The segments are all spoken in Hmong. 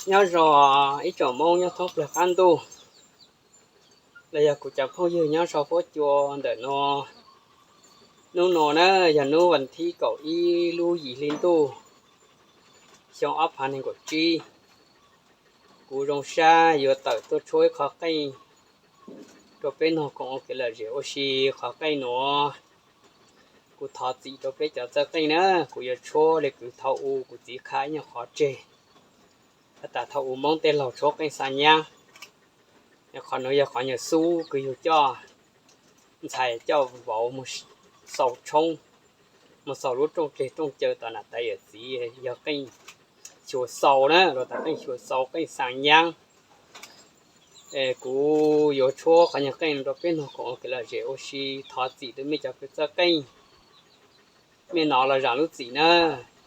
Nyob zoo ib tsoom Hmoob nyob thoob plaws qab ntuj, los yog kuv cov phooj ywg nyob sau huab cua ntawm no. Hnub no na yog hnub vas thib kaum ib lub yim hli ntuj, xyoo ob phav nees nkaum tsib. Kuv zoo sab yuav tawm tuaj tshuab ib qho qeej rau peb noog koom ua kev lom zem ua si. Qhov qeej nuav kuv thov txim rau peb cov txawj qeej na, kuv yuav tshuab le kws thaum u kuv txiv qha ib nyuag qhov tseg, has tas thaum u Moob tej laug tshuab qeej xa nyab. Qhov nuav yog qhov nyuag xub kws yug coj ntxhais coj vauv mus xaus tshoob, mus xaus lub rooj teg rooj caw tom nam tais yawm txiv, yog qeej xyuas xaus na, los tas qeej xyuas xaus, qeej xa nyab. Kuv yuav tshuab qhov nyuag qeej rau peb noog koom ua kev lom zem ua si, thov txim rau mej cov kws txawj qeej. Mej nov los zaam lub txim na,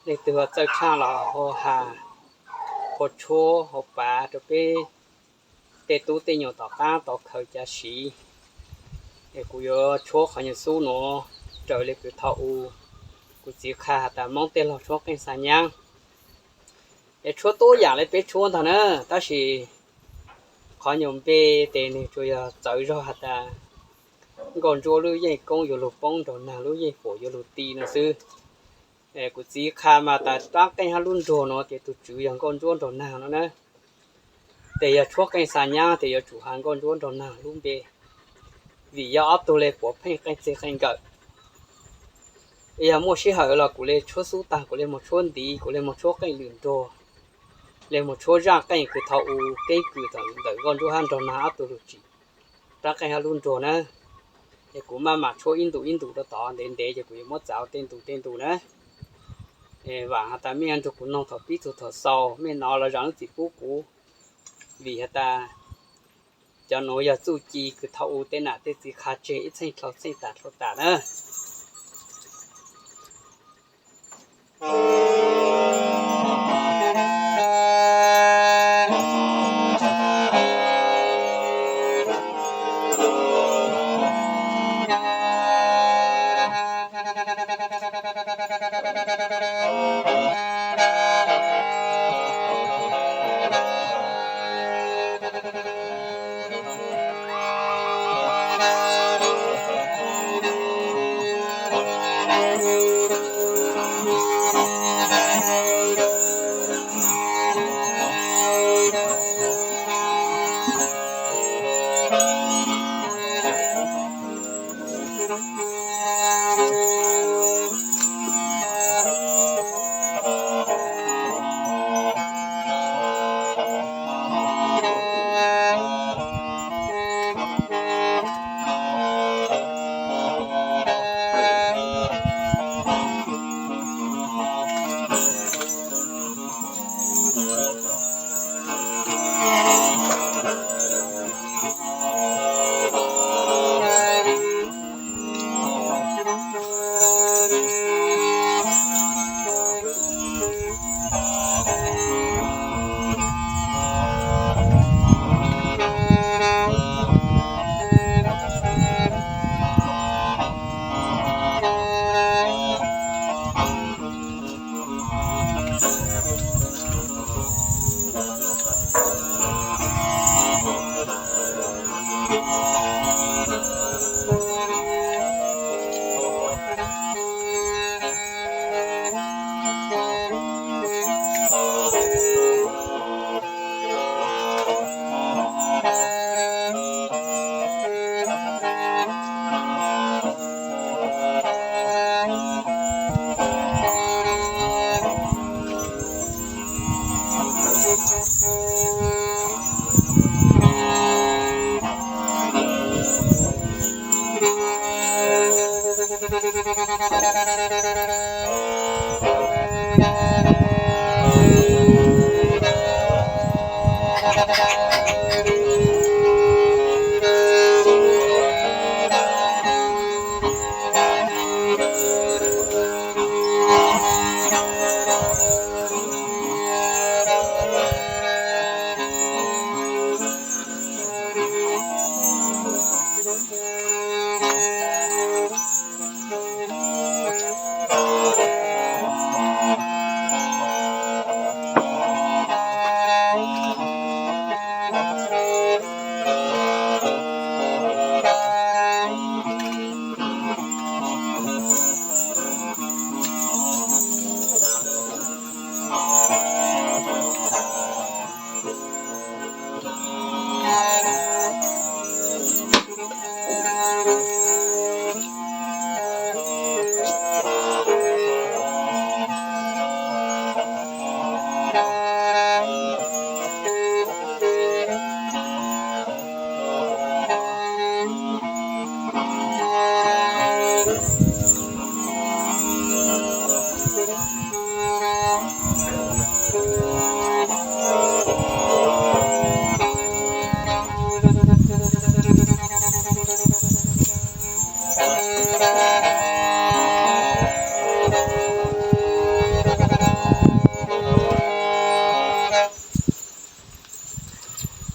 leej twg txawj tshaj los ho has, ho tshuab ho pav rau peb tej tub tej nyuam tom qab tau khaws ca siv. Es kuv yuav tshuab qhov nyuag xub nuav raws le kws thaum u kuv txiv qha has tas Moob tej laug tshuab qeej xa nyab. Es tshuab tub yam le peb tshuab ntag na, tab sis qhov nyuag npe tes nwg tsuas yog txawv zog has tas Nkauj Ntsuab lub yeej koob yuav lug poob, nraug nag lub yeej puam yuav lug ti no xwb. Kuv txiv qha mas tas rab qeej hab lub nruag no tias tug tswv yog Nkauj Ntsuab nraug nag no na. Tes yog tshuab qeej xa nyab tes yuav tsum has Nkauj Ntsuab nraug nag lub npe, vim yog ob tug le puav pheej qeej txeg qeej nkawm. Yog muaj sij hawm los kuv le tshuab xub tag, kuv le moog tshuab ntiv, kuv le moog tshuab qeej lwm nruag, le moog tshuab zaaj qeej kws thaum u keeb kwm thaum ntawm Nkauj Ntsuab hab nraug nag ob tug lug tsim rab qeej hab lub nruag na. Es kuv maj mam tshuab ib ntus ib ntus rau tod ntev ntev ces kuv yuav muab txav tej ntus tej ntus na. Vaam has tas mej yuav nrug kuv noog thaum pib txug thaum xaus, mej nov los zaam lub txim pub kuv, vim has tas cov nuav yog txuj ci kws thaum u tej nam tej txiv qha tseg ib txheej dlhau txheej tas dlhau tas na.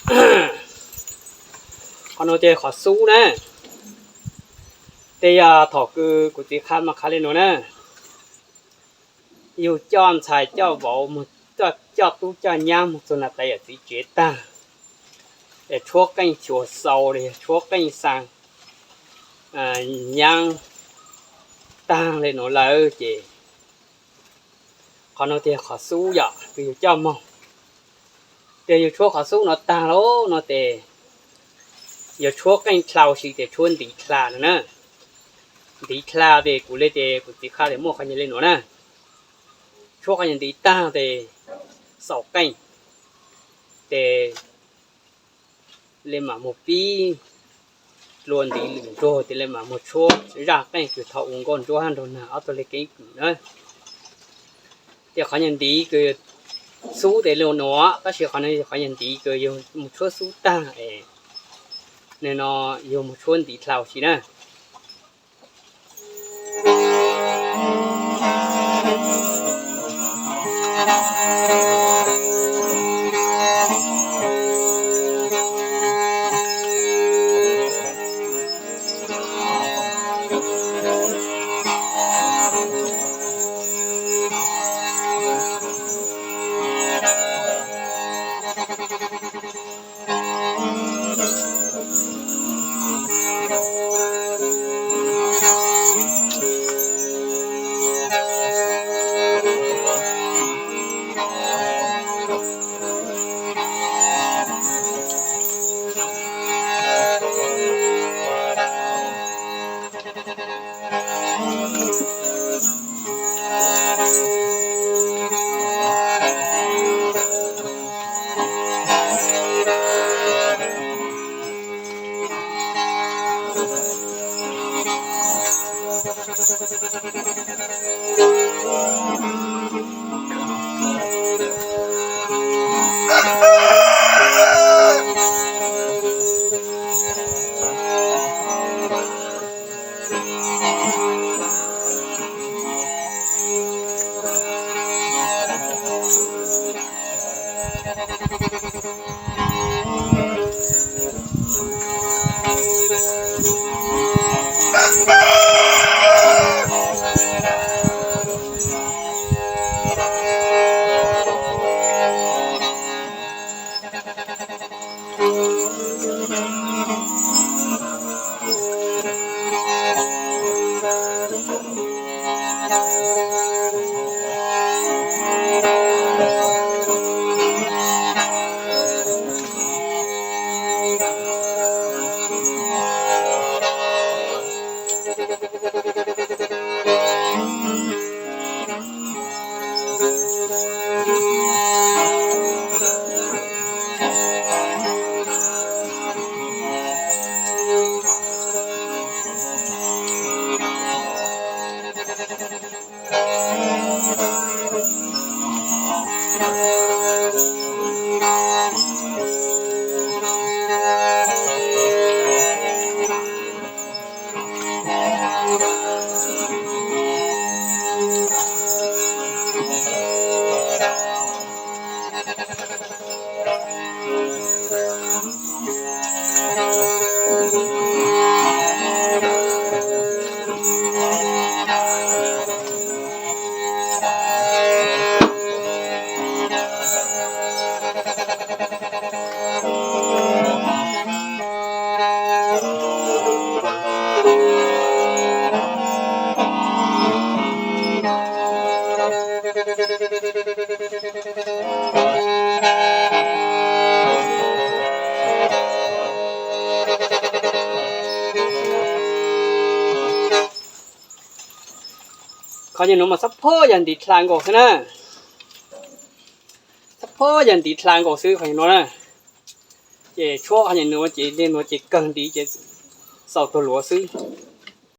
Qhov nuav tes qhov xub na, tes yog thaum kws kuv txiv qha mas qha le nuav na, yug coj ntxhais coj vauv, coj tub coj nyab moog txug nam tais yawm txiv tsev taag, es tshuab qeej xyuas xaus los yog tshuab qeej xaa nyaab taag le nuav lawm ces qhov nuav tes qhov xub yom, kws yug coj moog. Tes yug tshuab qhov xub nuav taag lawm no tes yuav tshuab qeej dlhau si tes tshuab ntiv dlha no na. Ntiv dlha tes kuv le tes kuv txiv qha tes muaj qhov nyuag le nuav na. Tshuab qhov nyuag ntiv taag tes xaus qeej, tes le mam moog pib dlua ntiv lwm ntsuag tes le mam moog tshuab zaj qeej kws thaum ua nkauj ntsuab hab nraug nag ob tug le keeb kwm na. Tes qhov nyuag ntiv kws xub tes le nuav, tab sis qhov nuav qhov nyuag ntiv kws yug moog tshuab xub taag es nwg no yug moog tshuab ntiv dlhau si na. Qhov nyuag nuav mas xab phob yog ntiv dlha nkaus xwb na. Xab phob yog ntiv dlha nkaus xwb qhov nyuag nuav na. Ces tshuab qhov nyuag nuav ces le nuav ces kawg ntiv ces xaus tug luav xwb.